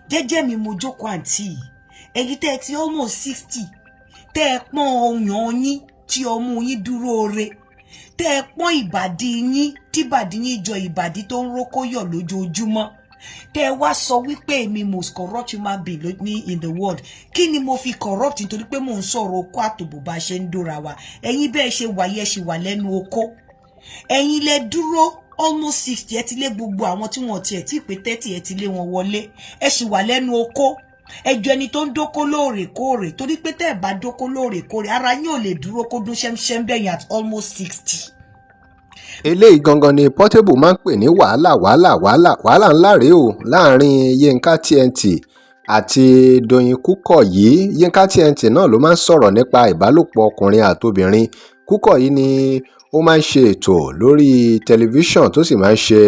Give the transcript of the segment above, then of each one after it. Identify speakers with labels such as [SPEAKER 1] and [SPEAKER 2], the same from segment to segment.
[SPEAKER 1] Jẹ́jẹ́ mi mo jókòó, àǹtí yìí. Ẹ̀yin tẹ́ ẹ ti almost 60, tẹ́ ẹ pọ́n ọyàn yín tí ọmú yín dúró re, tẹ́ ẹ pọ́n ìbàdí yín tí ìbàdí yín jọ ìbàdí tó ń rókóyọ̀ lójoojúmọ́, tẹ́ ẹ wá sọ wípé èmi most corrupt human being ní in the world. Kí ni mo fi corrupt? Nítorí pé mò ń sọ̀rọ̀ okó àtòbò bá ṣe ń dóra wa. Ẹ̀yin bẹ́ẹ̀ ṣe wàyẹ́ ṣe wà lẹ́nu okó. Ẹ̀yin lẹ dúró almost 60, ẹ ti lé gbogbo àwọn tí wọn tiẹ̀ tí pé 30, ẹ ti lé wọn wọlé, ẹ sì wà lẹ́nu okó. Ẹjọ́ ẹni tó ń dóko lóòrèkóòrè, torí pé tẹ́ ẹ bá dóko lóòrèkóòrè, ara yín ò lè dúró kó dún ṣẹ́mṣẹ́m bẹ́yìn at almost 60.
[SPEAKER 2] Eléyìí gangan ni Portable máa ń pè ní wàhálà, wàhálà, wàhálà, wàhálà ńlá rèé o láàrin Yinka TNT àti Dọ̀yìn Kúkọ̀yí. Yinka TNT náà ló máa ń sọ̀rọ̀ nípa ìbálòpọ̀ ọkùnrin àtobìnrin. Kúkọ̀yí ni ó máa ń ṣe ètò lórí tẹlifíṣàn tó sì máa ń ṣe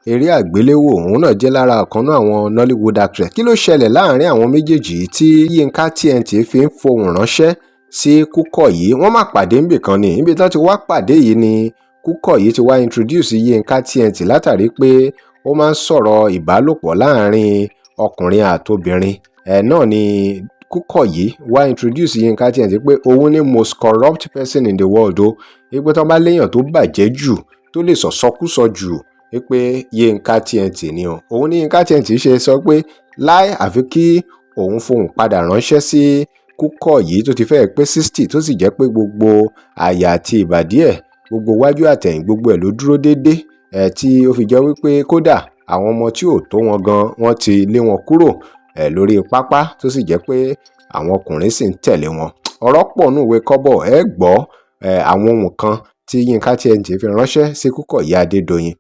[SPEAKER 2] eré àgbéléwò. Òun náà jẹ́ lára ọ̀kan náà àwọn Nollywood actress. Kí ló ṣẹlẹ̀ láàrin àwọn méjèèjì tí Yinka TNT fi ń fohùn ránṣẹ́ sí Kúkọ̀yí? Wọ́n má pàdé níbì kan ni. Níbi tí wọ́n ti wá pàdé yìí ni Kúkọ̀yí ti wá introduce Yinka TNT látàrí pé ó máa ń sọ̀rọ̀ ìbálòpọ̀ láàrin ọkùnrin àtobìnrin. Ẹ̀ náà ni Kúkọ̀yí wá introduce Yinka TNT pé òun ni most corrupt person in the world o, wípé tó bá léèyàn tó bàjẹ́ jù, tó lè sọ̀sọ́kúsọ jù, wípé Yinka TNT ni o. Òun ní Yinka TNT ṣe sọ pé láì àfi kí òun fohùn padà ránṣẹ́ sí Kúkọ̀yí tó ti fẹ́ẹ́ pé 60, tó sì jẹ́ pé gbogbo àyà àti ìbàdí ẹ̀, gbogbo wájú àtẹ̀yìn, gbogbo ẹ̀ ló dúró déédé ẹ̀, tí ó fi jẹ́ wípé kódà àwọn ọmọ tí ò tó wọn gan, wọ́n ti lé wọn kúrò ẹ̀ lórí pápá, tó sì jẹ́ pé àwọn ọkùnrin sì ń tẹ̀lé wọn. Ọ̀rọ̀ pọ̀ nù ìwé kọ́bọ̀. Ẹ gbọ́ ẹ̀ àwọn ohun kan tí Yinka TNT fi ránṣẹ́ sí Kúkọ̀yí Adédọ̀yìn.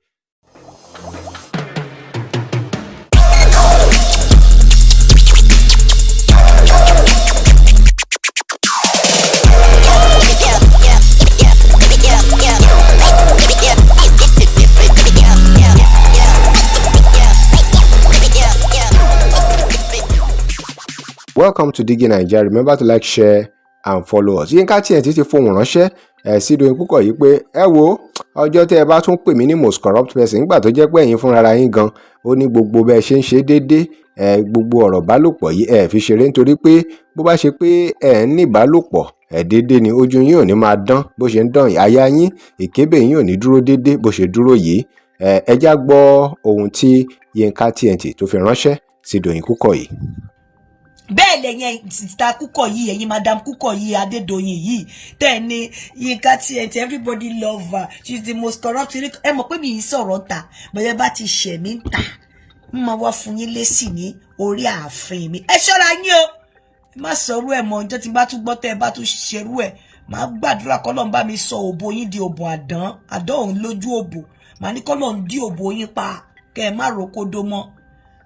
[SPEAKER 2] Welcome to Digi Naija. Remember to like, share and follow us. Yinka TNT ti fohùn ránṣẹ́ ẹ̀ sí Doyin Kúkọ̀yí pé ẹ wo ọjọ́ tẹ́ ẹ bá tún pè mí ní most corrupt person, nígbà tó jẹ́ pé ẹ̀yin fúnra yín gan, ó ní gbogbo bẹ́ẹ̀ ṣe ń ṣe déédé ẹ, gbogbo ọ̀rọ̀ bálòpọ̀ yìí ẹ fi ṣeré, nítorí pé bó bá ṣe pé ẹ ń ní ìbálòpọ̀ ẹ déédé ni, ojú yín ò ní máa dán bó ṣe ń dán yìí, àyà yín, ìkébè yín ò ní dúró déédé bó ṣe dúró yìí. Ẹ já gbọ́ ohun tí Yinka TNT tó fi ránṣẹ́ sí Doyin Kúkọ̀yí.
[SPEAKER 1] Bẹ́ẹ̀ lẹ́yìn sister Kúkọ̀yí, ẹ̀yin madam Kúkọ̀yí Adédọ̀yìn yìí, tẹ́ ẹ ní Yinka TNT, everybody love her, she's the most corrupt. Ẹ mọ̀ pé mi yìí sọ̀rọ̀ ta bẹ́ẹ̀ bá ti ṣẹ̀ mí ń ta, ń máa wá fún yín lésì ní orí ààfin mi. Ẹ ṣọ́ra yín o, ẹ má sọ̀rọ̀ ẹ̀ mọ́. Ọjọ́ tí n bá tún gbọ́ tẹ́ ẹ bá tún ṣerú ẹ̀, màá gbàdúrà kọ́lọ́n bá mi sọ òbò yín di òbò àdán. Àdán òun lójú òbò, màá ní kọ́lọ́n dí òbò yín pa, kẹ́ ẹ má rokodo mọ́.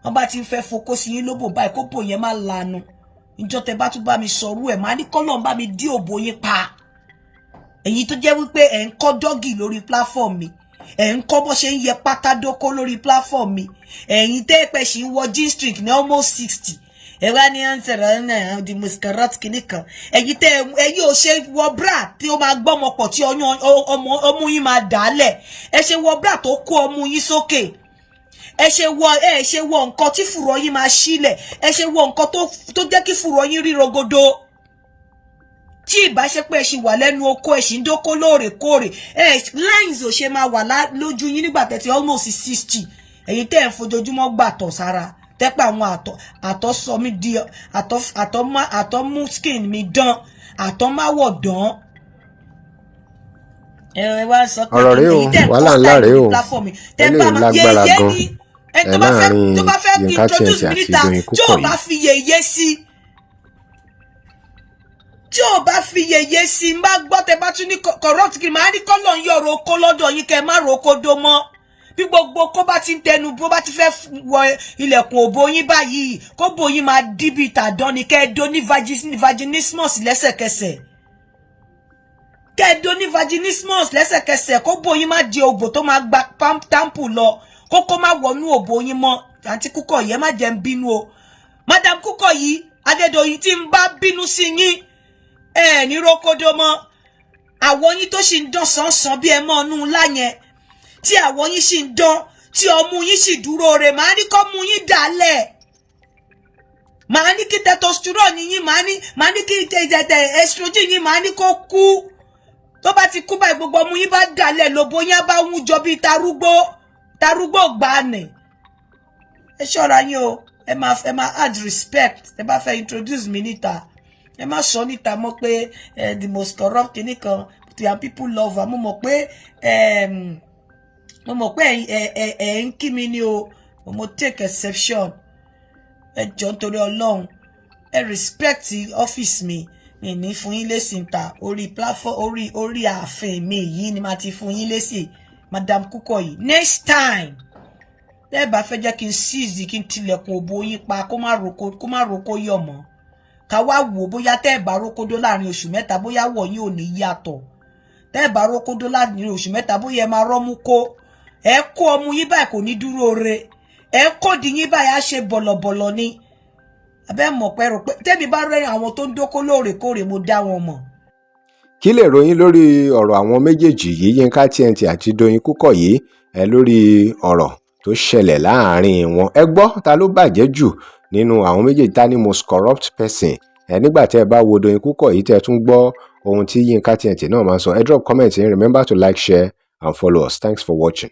[SPEAKER 1] Wọ́n bá ti ń fẹ́ fokó sí yín lóbò báyìí, kó bò yẹn má lanu. Ìjọ tẹ bá tún bá mi sọrú ẹ̀, màá ní kọ́lọ́n bá mi dí òbò yín pa. Èyí tó jẹ́ wípé ẹ̀ ń kọ́ doggy lórí platform mi, ẹ̀ ń kọ́ bó ṣe ń yẹ pátádókó lórí platform mi, ẹ̀yin tẹ́ pẹ́ ṣì ń wọ G-string ní almost 60, ẹ wá ní answer náà the most corrupt kìíní kan. Ẹ̀yin tẹ́ ẹ̀yin ò ṣe wọ bra tí ó máa gbọ́mọ pọ̀, tí ọyàn ọmọ ọmú yín máa dàálẹ̀. Ẹ ṣe wọ bra tó kó ọmú yín sókè. Ẹ ṣe wọ nǹkan tí fùrọ̀ yín máa sílẹ̀. Ẹ ṣe wọ nǹkan tó jẹ́ kí fùrọ̀ yín rí rogodo. Tí ìbá ṣe pé ẹ ṣì wà lẹ́nu oko, ẹ ṣì ń dóko lóòrèkóòrè, ẹ lines ò ṣe máa wà lójú yín nígbà tẹ́ ti almost 60. Ẹ̀yin tẹ́ ẹ̀ ń fojoojúmọ́ gbà tọ̀ sára, tẹ́pẹ́ àwọn àtọ̀ àtọ̀ sọ mí di àtọ̀, àtọ̀ má àtọ̀ mú skin mi dán, àtọ̀ má wọ̀ dán. Ẹ wá sọ pé
[SPEAKER 2] Ọ̀rọ̀ rèé o,
[SPEAKER 1] èyí tẹ́ ẹ̀ ń
[SPEAKER 2] wàhálà
[SPEAKER 1] kọ́
[SPEAKER 2] ńlá
[SPEAKER 1] style
[SPEAKER 2] rèé
[SPEAKER 1] lórí
[SPEAKER 2] o.
[SPEAKER 1] platform mi, tẹ́
[SPEAKER 2] Eléyìí
[SPEAKER 1] bá máa
[SPEAKER 2] lágbára
[SPEAKER 1] yeye
[SPEAKER 2] gan
[SPEAKER 1] ni ẹni tó
[SPEAKER 2] ẹ
[SPEAKER 1] bá fẹ́
[SPEAKER 2] láàrin
[SPEAKER 1] tó bá fẹ́
[SPEAKER 2] Yinka
[SPEAKER 1] introduce
[SPEAKER 2] TNT àti
[SPEAKER 1] mi níta,
[SPEAKER 2] Doyin
[SPEAKER 1] tí ò
[SPEAKER 2] Kúkọ̀yí.
[SPEAKER 1] bá fi yeye sí, tí ò bá fi yeye sí, n bá gbọ́ tẹ bá tún ní corrupt kiri, màá ní kọ́lọ̀ ń yọ̀rọ̀ oko lọ́dọ̀ yín, kẹ́ ẹ má ro oko dó mọ́. Bí gbogbo kó bá ti ń tẹnu, bó bá ti fẹ́ wọ ilẹ̀kùn òbò yín báyìí, kó bò yín máa dí bíi tàdán ni, kẹ́ ẹ dó ní vaginismus lẹ́sẹ̀kẹsẹ̀, kẹ́ ẹ dó ní vaginismus lẹ́sẹ̀kẹsẹ̀, kó bò yín má di òbò tó máa gba tampu lọ, kókó má wọnú òbò yín mọ́. Àǹtí Kúkọ̀yí, ẹ má jẹ́ ń bínú o. Madam Kúkọ̀yí Adédọ̀yìn, tí ń bá bínú sí yín, ẹ ní rókódó mọ́. Àwọ̀ yín tó sì ń dán sánsan bí ẹ mọ́ ọnú ńlá yẹn, tí àwọ̀ yín sì ń dán, tí ọmú yín sì dúró rè, màá ní kọ́ mú yín dálẹ̀. Màá ní kí testosterone yín, màá ní kí tẹ estrogen yín, màá ní kó kú. Tó bá ti kú báyìí, gbogbo ọmú yín bá dàlẹ̀, lóbo yín á bá ń jọ bíi tarúgbó tarúgbó gbani. Ẹ ṣọ́ra yín o. Ẹ máa add respect. Ẹ bá fẹ́ introduce mi níta, ẹ má sọ níta mọ́ pé the most corrupt nìkan and people love her. Mo mọ̀ pé ẹ ń kí mi ní o. Mo take exception. Ẹ jọ̀ọ́, nítorí Ọlọ́run, ẹ respect office mi. Mi ní fún yín lésì ta orí platform, orí ààfin mi yìí ni màá ti fún yín lésì, Madam Kúkọ̀yí. Next time, tẹ́ ẹ bá fẹ́ jẹ́ kí n seize, kí n tilẹ̀kùn òbò yín pa, kó má roko yọ̀ mọ́, ká wá wò bóyá tẹ́ ẹ bá rókódó láàrin oṣù 3, bóyá wọ̀ yín ò ní yàtọ̀. Tẹ́ ẹ bá rókódó láàrin oṣù 3, bóyá ẹ máa rọ́mú kó. Ẹ kó ọmú yín báyìí, kò ní dúró re. Ẹ kó di yín báyìí, á ṣe bọ̀lọ̀bọ̀lọ̀ ni. Abẹ́ mọ̀ pé rò pé tẹ́mi bá rẹ́rìn àwọn tó ń dókó lóòrèkóòrè, mo dá wọn mọ̀.
[SPEAKER 2] Kí lè ròyìn lórí ọ̀rọ̀ àwọn méjèèjì yìí, Yínká TNT àti Doyin Kúkọ̀yí, ẹ lórí ọ̀rọ̀ tó ṣẹlẹ̀ láàrin wọn? Ẹ gbọ́, ta ló bàjẹ́ jù nínú àwọn méjèèjì? Ta ni most corrupt person? Ẹ nígbà tẹ́ ẹ bá wo Doyin Kúkọ̀yí, tẹ́ ẹ tún gbọ́ ohun tí Yínká TNT náà máa ń sọ, ẹ drop comment yín. Remember to like, share and follow us. Thanks for watching.